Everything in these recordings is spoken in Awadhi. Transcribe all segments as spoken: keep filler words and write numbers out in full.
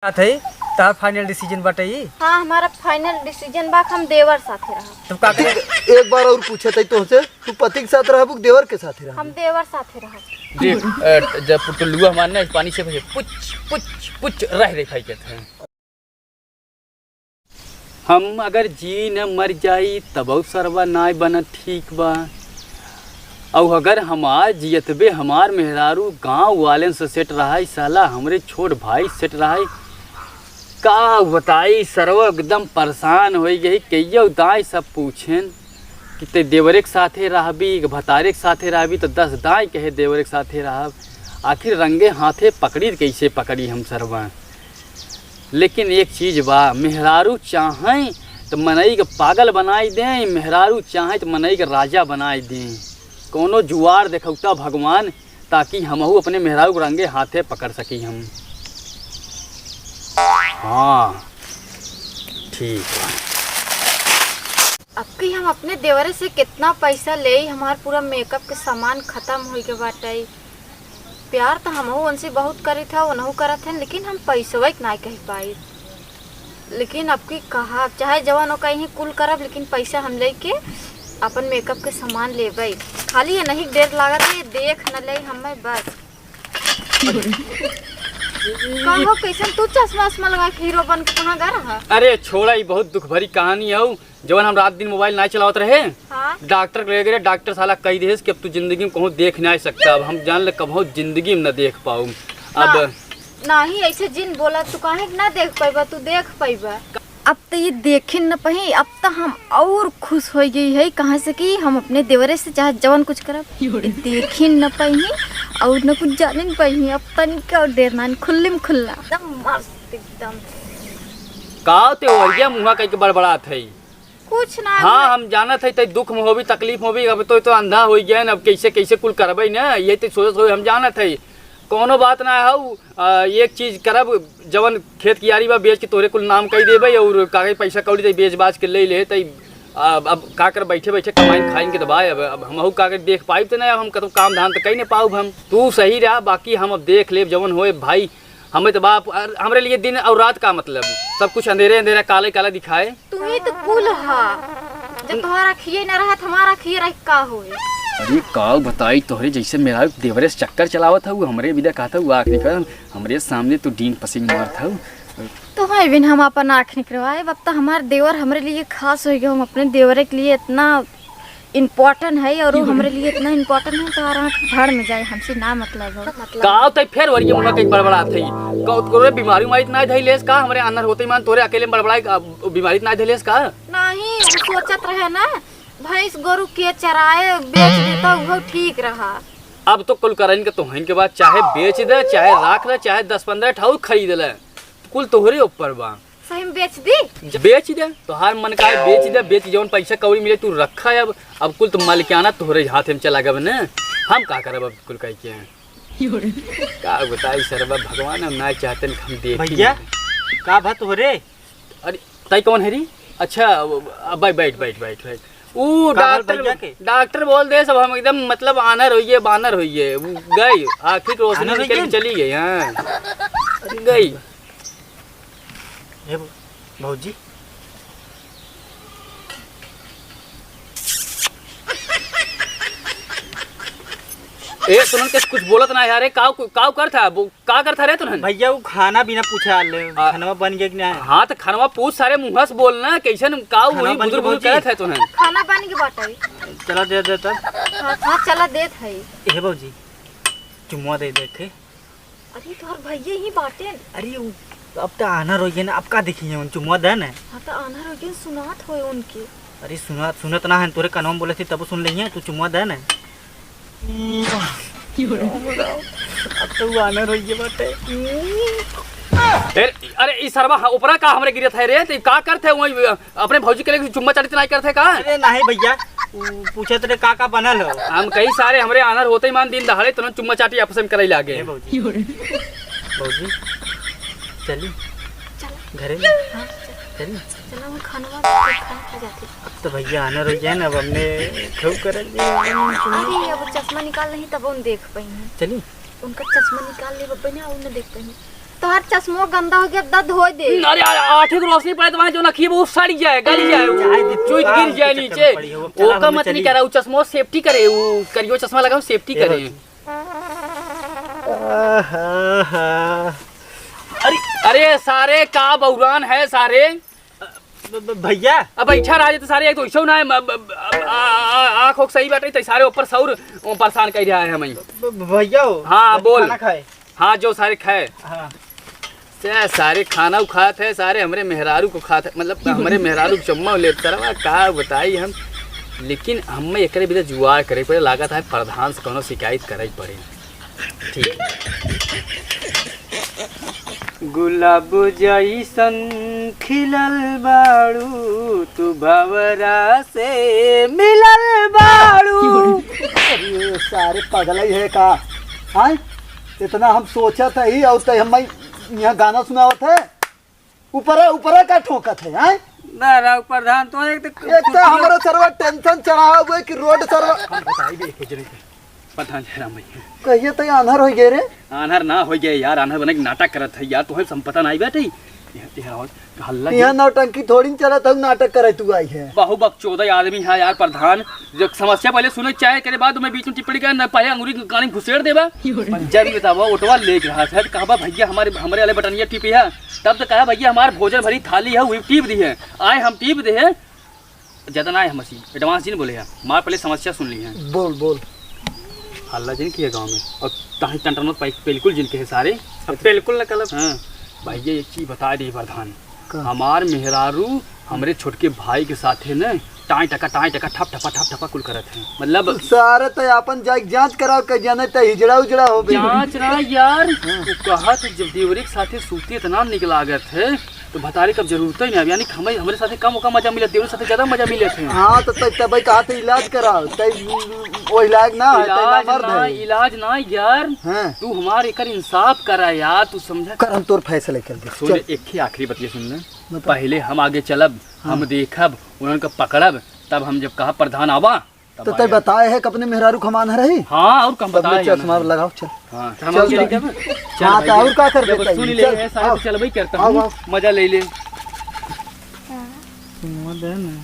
बात है, तहार final decision बाटे ई? हाँ, हमारा final decision बा कि हम देवर साथे रहब। तब का करे? एक बार और पूछत है तोहसे, तू पति के साथ रहबू कि देवर के साथे रहबू? हम देवर साथे रहब। देख, अ, जब पुटुल्लुआ हमार ना पानी से भैया पुच, पुच, पुच रह रे खाई कहते हैं। हम अगर जी न मर जाई तबहु सरवा नाय बनत ठीक बा। अउ अगर हमार जियतबे हमार मेहरारू गाँव वालेन से set रहा, ई साला हमरे छोट भाई से set रहा, का बताई सरवा एकदम परेशान होइ गई। कइयो दाई सब पूछेन कि ते देवरे के साथे रहबी कि भतारे के साथे रहबी, तो दस दाई कहे देवरे के साथे रहब। आखिर रंगे हाथे पकड़ी त कइसे पकड़ी हम सरवा। लेकिन एक चीज बा, मेहरारू चाहें त मनई के पागल बनाई दें, मेहरारू चाहें त मनई के राजा बनाई दें। कौनो जुआर देखौता भगवान, ताकि हमहू अपने मेहरारू के रंगे हाथे पकड़ सकी हम। हाँ, ठीक बा। अब की हम अपने देवरे से कितना पैसा लेई, हमार पूरा makeup के सामान खत्म होइ के बाटे। प्यार त हमहू उनसे बहुत करित है, उनहू करत हैं, लेकिन हम पैसवे के नाय कह पाई। लेकिन अब की कहब, चाहे जवन हो कहीं कुल करब, लेकिन पैसा हम लेके अपन makeup के सामान लेबै। खाली ये नहीं डेर लागत है, ये देख न ले हमें बस। का हो, कैसन तू चश्मा उश्मा लगा के हीरो बन के कहाँ गा रहा? अरे छोड़ा, ई बहुत दुख भरी कहानी हौ। जवन हम रात दिन mobile नाय चलावत रहे, हाँ। डॉक्टर के ले गए, डॉक्टर साला कही देस कि अब तू जिंदगी में कहूँ देख नाय सकता। अब हम जान ले कबहूँ जिंदगी में न देख पाऊ। अब ना, नहीं, ऐसे जिन बोला, तू काहे के ना देख पाइबा, तू देख पाइबा। अब त ये देखिन न पही, अब त हम और खुश होइ गई है, कहाँ से कि हम अपने देवरे से चाहे जवन कुछ करब, ये देखिन न पही और न कुछ जानिन पही। अब तनिक और देर नान, खुल्लम खुल्ला, एकदम मस्त एकदम। का ते ओरिया मुँहा कइके बड़बड़ात है? कुछ ना हाँ, बोले। हम जानत है ते दुख में होबी, तकलीफ में होबी, अब तो, तो अंधा होइ गया न, अब कैसे कैसे कुल करबै न, ये तो सोचत होबी, हम जानत है। कौनो बात ना हौ, आ, एक चीज करब, जवन खेत कियारी बा बेच के तोहरे कुल नाम कई देबै और कागज पैसा कौड़ी ते बेच बाच के ले ले तई, अब, अब का कर बैठे बैठे कमाइन खाइन के दबाए। अब, अब हमहू का कर देख पाइब त ना, अब हम कतौ काम धाम त कई न पाउब हम। तू सही रहा, बाकी हम अब देख लेब जवन होए भाई। हमें त बा, हमरे लिए दिन और रात का मतलब, सब कुछ अंधेरे अंधेरा काले काला दिखाए। तू ही तो कुल हा। जब तोहरा खिए ना रहत, हमारा खिए रह का होए? अरे का बताई तोहरे जैसे मेहरारू देवरे से चक्कर चलावत हऊ, हमरे बिदा कहत हऊ आँख निकल, हमरे सामने तू डींग पसिंग मारत हऊ। तो है बिन हम अपन आँख निकलवाए, अब तो हमार देवर हमरे लिए खास होइ गए, हम अपने देवरे के लिए इतना important है और वो हमरे लिए इतना important है, तो आँख भाड़ में जाए, हमसे ना मतलब हो। का होता है फिर वरिये मुँह कहीं बड़बड़ात है? का तोरे बीमारी उमारी इतना धइलेस का? हमरे आनर होते ही मान तोरे अकेले में बड़बड़ाए, आ, बीमारी इतना धइलेस का? नहीं, हम सोचत रहे ना, भैंस गोरू के चराए बेच देता, वो ठीक रहा। अब तो कुल करन के तोहन के बाद चाहे बेच दे, चाहे राख ले, चाहे दस पन्द्रह ठाउर खरीद ले, कुल तोहरे ऊपर बा। सही में बेच दी? बेच दे, तोहार मन का है बेच दे, बेच के जौन पैसा कौड़ी मिले तू रखा है। अब, अब कुल तो मालिकाना तोहरे हाथ में चला गब ने, हम का करब अब कुल कह के? का बताई सरबा, भगवान हम ना चाहते न हम देखी भैया, ना। का भा तोहरे? अरे, ताई कौन है री? अच्छा, अब बैठ, बैठ, बैठ, बैठ। ऊ का भल डॉक्टर, भैया के? डॉक्टर बोल दे सब हम एकदम मतलब आनर होइए, बानर होइए। ऊ गई, आँखी के रोशनी आनर निकल के होइए? चली गई, हाँ। गई। हे भौ-, भौजी। ए, तुनन के कुछ बोलत ना यार, ए, काव, काव करत है? बो-, का करत है रे तुनन? भैया, वो खाना बिना पूछे आले, आ, खानवा बन गया कि ना? हाँ, तो खानवा पूछ, सारे मुँह से बोल ना, कैसन काव खाना वही बन बुजुर्ग गया बुजुर्ग भौजी? करत है तुनन? खाना बन के बाटे। चला दे दे तब। हाँ, हाँ, चला देत है। हे भौजी, चुम्मा दे दे के। अरे, तोहर भैया ही बाटेन। अरे, उ, अब त आन्हर होइ गए ना, अब का देखिए, उन चुम्मा दे ना। हाँ, त आन्हर होइ गए, सुनात होए उनके। अरे, सुनात, सुनत ना है, तोरे कानवा में बोले थे, तब सुन लेइए, तू चुम्मा दे ना। अब तो उ आन्हर होइ गए बाटे। ए, अरे, ई सरवा, हाँ, ऊपरा का हमरे गिरत है रे? त ई का करत है वही, अपने भौजी के लिए चुम्मा चाटी त नाहीं करत है का? अरे नाहीं भैया, उ पूछत रहे का का बनल हो? हम कही सारे हमरे आन्हर होते ही मान दिन दहाड़े तुरंत चुम्मा चाटी आपस में करई लागे। ए भौजी। भौजी, चली? चला। घरे में? हाँ, चला। चली? चला, वो खानवा, खाना खा जाती। अब तो भैया आन्हर होइ गए ना, अब हमने खूब करल जी। अरे, अब चश्मा निकाल नहीं तब उन देख पाई। चली? उनका चश्मा निकाल ले बब्बे ने, और न देख पाई। तोहार चश्मो गंदा हो गया, दर्द हो दे। अरे, आ-, आँखी के रोशनी पड़े तो वहाँ जो नखी वो सड़ जाए, गल जाए, वो जाए दे, चुई का गिर जाए चक्कर नीचे। में पड़ी हो? अब चला, ओका हम मत चली। नहीं करा, उ चश्मो safety करे, उ करियो चश्मा लगाओ, safety ए करे। भौजी। आहा, हा। अरे, अरे सारे, का बौरान है सारे? ब-, ब-, भैया। अब बैठा रहा तो सारे, एक तो ऐसो ना है, म-, ब-, ब-, आ-, आ-, आ-, आँख ओख सही बाटे, तो सारे ऊपर सौर, ओ, परेशान कर रहा है हमें। ब-, ब-, भैया हो, हाँ, बोल। खाना खाए। हाँ, जो सारे खाए। हाँ। से सारे खाना उ खात है, सारे हमरे मेहरारू को खात है, मतलब हमरे मेहरारू को चुम्मा लेत सरवा, का बताई हम। लेकिन हमें एकरे बिना जुगाड़ करे पड़े, लागत है प्रधान से कौनो शिकायत करे पड़े। ठीक। गुलाब जैसन खिलल बाड़ू, तू भंवरा से मिलल बाड़ू। अरे सारे पगलई है का? आय? इतना हम सोचत हई और तै हमें यहाँ गाना सुनावत है। ऊपरा, ऊपरा का ठोकत है, आय? ना राव प्रधान, तो एक तो एक तो हमारा सरवा tension चढ़ा हुआ है कि रोड सरवा। हम बताई भी एक जने के। प्रधान जयराम भैया। कहिए तो आन्हर हो गए रे। आन्हर ना हो गए यार, आन्हर बने के नाटक करत है यार, तोहे सब पता नहीं बाटे। यहाँ, यहाँ और हल्ला यहाँ की नौटंकी थोड़ी न चलत है, नाटक करे तू आई है। बहु बकचोदा आदमी है यार प्रधान, जो समस्या पहले सुने चाहे, करे बाद में बीच में टिप्पणी करे, न पहले अंगुरी गाड़ी घुसेड़ देबा। जब ये बतावा, ओटवा लेके रहा है, कहबा भैया हमारे, हमरे वाले बटनिया टिपी है, तब तो कहा भैया हमार भोजन भरी थाली है, वही टीप दी है, आए हम टीप दे है, ज्यादा ना आए हम मसीह, advance जी ने बोले है, हमार पहले समस्या सुन ली है। बोल, बोल। हल्ला जिन किया गाँव में, और ताही टंटन मत पाई, बिल्कुल जिन के है सारे। अब बिल्कुल न कलब। हाँ, भैया एक चीज बता दे प्रधान, का? हमार मेहरारू हमरे छोटके भाई के साथे न टाई टका, टाई टका, ठप ठपा, ठप ठपा कुल करत हैं। मतलब सारे तो अपन जाइक जाँच कराओ, के जाने तो हिजड़ा उजड़ा हो बे। जाँच ना यार, हाँ। वो कहत जब देवरे के साथे सूती इतना निक लागत है, तो भतारी कब जरूरत ही नहीं। अब यानी कि हमें, हमरे साथे कम ओका मजा मिलत, देवरे साथे ज्यादा मजा मिलत है। हाँ, तो तब, तब कहा थे इलाज कराओ, तब वो इलाज ना है, तब इलाज मर्द ना, है। इलाज ना यार। हाँ। तू हमार एकर इंसाफ करा यार, तू समझा। कर, हम तोर फैसले कर दे। सुन, चल। एक ही आखिरी बतिया सुन ले। बता। पहले हम आगे चलब, हाँ। हम देखब, उन्हन के पकड़ब, तब हम जब कहा प्रधान आवा, तब तो तै आया। बताए है कि अपने मेहरारू खमान है रही? हाँ, और कम तब बताए ले चश्मा ना। लगाओ, चल। हाँ, चल, चल। चल, हाँ, चल। तो और का कर जब देता सुन है? ले, चल, ऐसा है आओ। तो चलबे करता आओ, हूँ, आओ। मजा ले ले। हाँ। चुम्मा दे ना।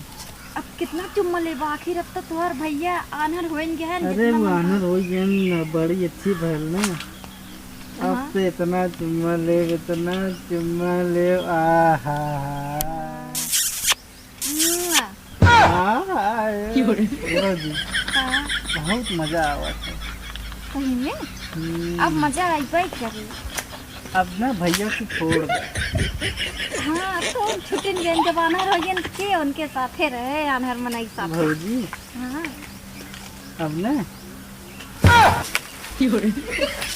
अब कितना चुम्मा लेबा? आखिर अब तो तोहर भैया आन्हर होइन गया है, अरे, जितना वो आन्हर हो गया ना, बड़ी अच्छी भैल ना। अब हाँ। तो इतना चुम्मा ले, इतना चुम्मा ले, आहा। मुआ। हाँ, हाँ, ए, क्यों रे? ए, भौजी, हाँ। बहुत मजा आवत है। सही में? हम्म। अब मजा आइबे करी। अब ना भैया के छोड़ दे। हाँ, तो छुट्टिन गए, जब आन्हर हो गए, तो के उनके साथे रहे, आन्हर मनई के साथे। भौजी। हाँ। अब ना।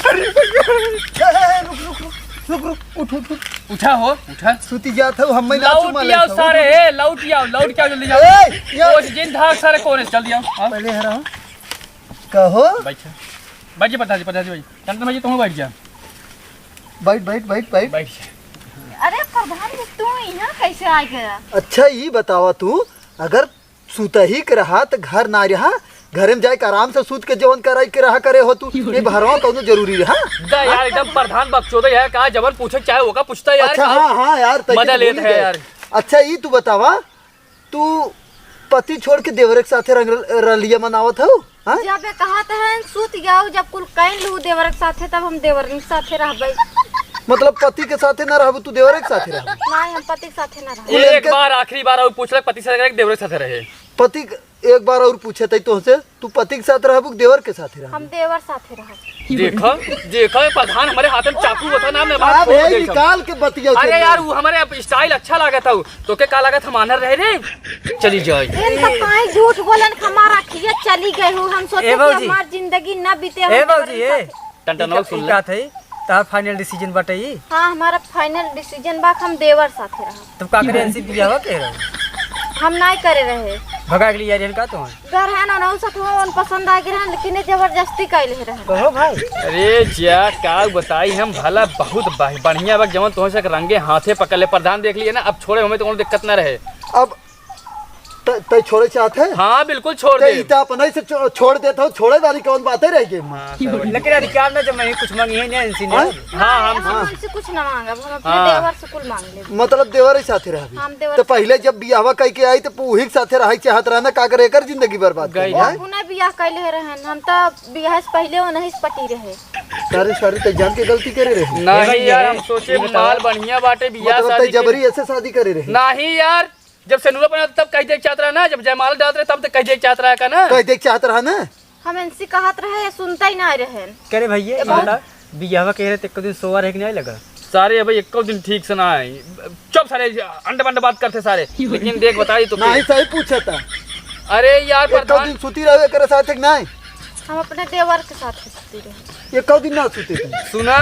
अरे, ए, ए, रुक, रुक, रुक, रुक, रुक, उठ, उठ, उठ। उठा हो, उठा। सूती जात हो, हम मैं ना लौट चुम्मा आओ लेता हूँ। सारे, ए, लौट आओ, लौट आओ, जल्दी जाओ। ए, या- ओ, जिन धाक सारे कोने, जल्दी आओ। हाँ। पहले हरा। कहो। बैठ। बैठ जा, प्रधान जी, प्रधान जी, बैठ। टंटन भाई, तुम बैठ जा। बैठ, बैठ, बैठ, बैठ। बैठ जा। अरे प्रधान जी, तू यहाँ कैसे आ गया? अच्छा, ये बतावा तू, अगर सुतही के रहा त घर ना रहा, घरे में जाए के आराम से सूत के जवन करे के रहा करे हो तू। ये भरवा कौनो जरूरी रहा? दा यार, एकदम प्रधान बकचोदा है का, जवन पूछे चाहे ओका पूछता यार, अच्छा, का हाँ, हाँ यार, तै मजा तो लेत भूल है गए। यार। अच्छा, ई तू बतावा, तू पति छोड़ के देवरे के साथे रंग रलिया मनावत हो, हाँ? जब ये कहत है सूत जाओ, जब कुल कैन लू देवरे के साथे, तब हम देवरे के साथे रहबे। मतलब पति के साथे ना रहबू, तू देवरे के साथे रहबू? नहीं, हम पति के साथे ना रहबे। एक बार आखिरी बार और पूछ ले, पति से रहे कि देवरे के साथे रहे? पति क-, एक बार और पूछे तई तोहसे, तू पति के साथ रहबू कि देवर के साथ रहबू? हम देवर साथे रहब। देखो, देखो, ये प्रधान हमारे हाथ में चाकू होता ना, मैं बात आप छोड़ यही देता। निकाल के बतिया अरे यार, वो हमारे style अच्छा लागत है, तो के का लागत हम आनर रहे रे? चली जाए। ए, तो काहे झूठ बोलन, हमारा खिया चली गए हो, हम सोचे ए कि भौजी। हमार जिंदगी ना बीते, हम ए भौजी, देवर ए। साथे टंटन ई का, सुन ई ले। का थे? तहार final decision बाटे ई? हाँ, हमारा final decision बा, हम देवर साथे रहब। तब का करे, ऐसी बियाह के रहो? हम नाई करे रहे। भगा के लिए यार, का तो है? घर है ना, ना, साथ में उन पसंद आ गए हैं, लेकिन ये जबरदस्ती कैले रहे। कहो भाई। अरे जिया, का बताई हम, भला बहुत ब-, बढ़िया बा, जवन तोहसे रंगे हाथे पकड़ ले। प्रधान देख लिए ना, अब छोड़े हमें तो कोनो दिक्कत ना रहे। अब तै छोड़े चाहत है? हाँ, बिल्कुल छोड़ तै दे। इता अपना ही से छो-, छोड़ देत हो, छोड़े वाली कौन बातें रह गई? हाँ, सर, वही। लेकिन अधिकार ना जब मैं कुछ मांगी है ना इनसे ना। हाँ? हाँ, हम हम हाँ। उनसे कुछ ना मांगब, हम अपने हाँ। देवर से कुल मांग लेब। मतलब देवर ही साथे रहबी? हम देवर तो से पहले जब बियाहवा कह के आई तो पूही के साथे रहे चाहत रहे ना, का करे एकर जिंदगी बर्बाद गई। करी, वो हैं? पुनः बियाह कैले रहन, हम तो बियाह से पहले वो नहीं पटी रहे। सारे, सारे तै जान के गलती करे रहे। नहीं भैया, यार, हम सोचे ये बताओ। माल बढ़िया बाटे, बियाह मतलब शादी तै के जबरी ऐसे शादी करे रहे? नहीं यार, जब सेनुरा पहना तब कह दे चाहत रहा ना, जब जयमाला डालत रहे तब तो कह दे चाहत रहा का ना? कह दे चाहत रहा ना? हम इनसे कहत रहे, सुनता ही ना रहे। करे भैया, ए, ये बहुत बता, बियाहवा कह रहे तो एक दिन सोवा रहे कि नहीं लगा? सारे अबे एको दिन ठीक से ना आई। चुप सारे, अंड बंड बात करते सारे। लेकिन देख, बताई तो नहीं, फिर। सही पूछे था। अरे यार, एको प्रधान दिन सुती रहे करे साथ एक नहीं। हम अपने देवर के साथ सुती रहे। एको दिन ना सुते थे। सुना,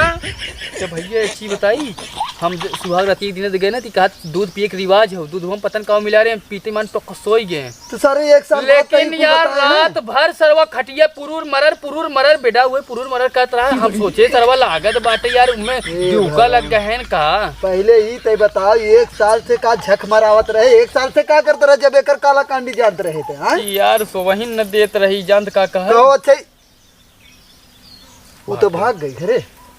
तो भैया एक चीज बताई, हम ज-, सुहाग रात एक दिन गए ना, तो कहा दूध पिए के रिवाज हो, दूध हम पतन का मिला रहे हैं, पीते मन तो सोई गए। तो सारे एक साल बाद लेकिन कहीं यार, बताया है। रात भर सरवा खटिया पुरूर मरर, पुरूर मरर, बेटा हुए पुरूर मरर करत रहा। हम सोचे सरवा लागत बाटे यार, उनमें ए दुका भगवान। लग गए हैं का? पहले ही तय बताओ, एक साल से का झक मरावत रहे, एक साल से का करत रहे जब एकर काला कांडी जानत रहे थे, हाँ? यार, सोवहिन न देत रही, जानत का कहा? कहो अच्छा ही। वो तो भाग गई घरे।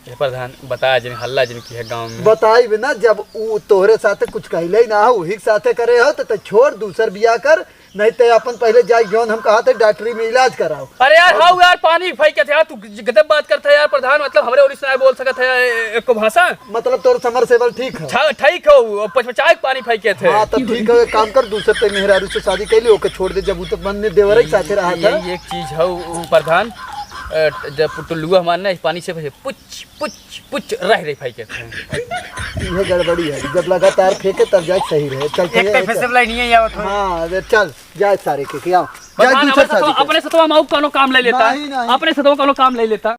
ए प्रधान, बता जिन, हल्ला जिन की है गाँव में। बताई बिना, जब ऊ तोहरे साथे कुछ कहले ही ना हो, वही के साथे करे हो, तो, तो छोड़, दूसर बियाह कर, नहीं तो अपन पहले जाए जौन हम कहा थे डॉक्टरी में इलाज कराओ। अरे यार, और हाउ यार, पानी फेंके थे यार, तू गजब बात करता है यार प्रधान, मतलब हमरे ओरी से ना बोल सकत है ए-, एको भाषा। मतलब तोर समरसेबल ठीक है? छा-, ठीक हो, पचपचाए के पानी फेंके थे। हाँ, तब ठीक है, एक काम कर, दूसर ते मेहरारू से शादी कर ले, ओके छोड़ दे, जब उ तक मन में देवरे के साथे रहा था। यही एक चीज है उ प्रधान, अ, जब टुल्लुआ हमार ना इस पानी से पुच, पुच, पुच रह रही फेंके थे। ये गड़बड़ी है, जब लगातार फेंके तब जाके सही रहे। चल, एक एक तरफे से लाइन नहीं आवत हो। हाँ, अरे चल, जाए सारे के, के आओ। जाए प्रधान, दूसर अपने साथवा, शादी कर। अपने सतवा में आऊ कौनो काम ले लेता। नहीं, नहीं। अपने सतवा कौनो काम ले लेता।